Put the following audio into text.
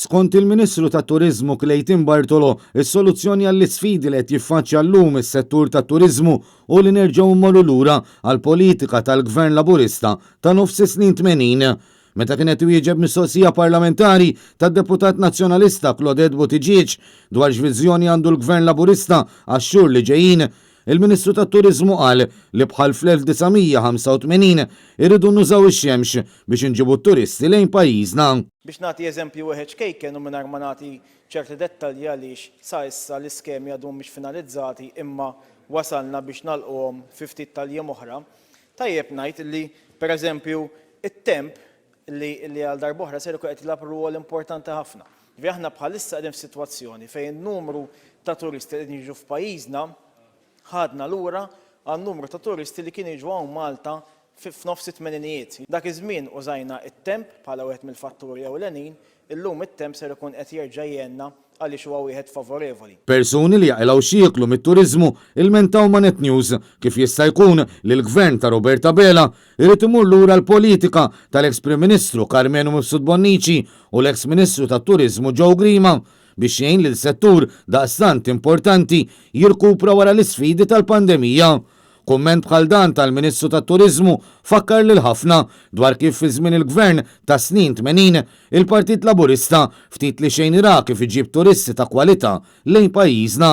Skont il-Ministru tat-Turiżmu Clayton Bartolo, is-soluzzjoni għall-isfidi li qed jiffaċċja llum is-settur tat-turiżmu hu li nerġgħu mmorru lura għall-politika tal-Gvern Laburista ta' nofs is-snin 80. Meta kien qed iwieġeb mistoqsija parlamentari tad-Deputat Nazzjonalista Claudette Buttigieg dwar x'viżjoni għandu l-Gvern Laburista għax-xhur li ġejjin, Il-Ministru tat-Turiżmu qal li bħal fl-1985 irridu nużaw ix-xemx biex inġibu t-turisti lejn pajjiżna. Biex nagħti eżempju wieħed ċkejken u mingħajr ma nagħti ċerti dettalji għaliex sa issa l-iskemi għadhom mhix finalizzati imma wasalna biex nagħlquhom fi ftit tal-jiem oħra, tajjeb ngħid li pereżempju it-temp li li għal darb'oħra ser ikun qed jilgħab rwol importanti ħafna. Ġifieri aħna bħalissa qegħdin f'sitwazzjoni fejn in-numru ta' turisti li qegħdin jiġu f'pajjiżna ħadna lura għan-numru ta' turisti li kienu jiġu hawn Malta f'nofs it-tmeninijiet. Dak iż-żmien użajna t-temp bħala wieħed mill-fatturi ewlenin, illum it-temp ser ikun qed jerġa' jgħinna għaliex huwa wieħed favorevoli. Persuni li jaqilgħu x'jieklu mit-turiżmu ilmentaw ma' Net News kif jista' jkun li l-Gvern ta' Robert Abela jrid imur lura l-politika tal-eks Prim Ministru Karmenu Mifsud Bonnici u l-eks Ministru tat-Turiżmu Joe Grima biex jgħin lil settur daqstant importanti jirkupra wara l-isfidi tal-pandemija. Kumment bħal dan tal-Ministru tat-Turiżmu fakkar lil ħafna dwar kif fi żmien il-Gvern tas-snin 80, il-Partit Laburista ftit li xejn ra kif iġib turisti ta' kwalità lejn pajjiżna.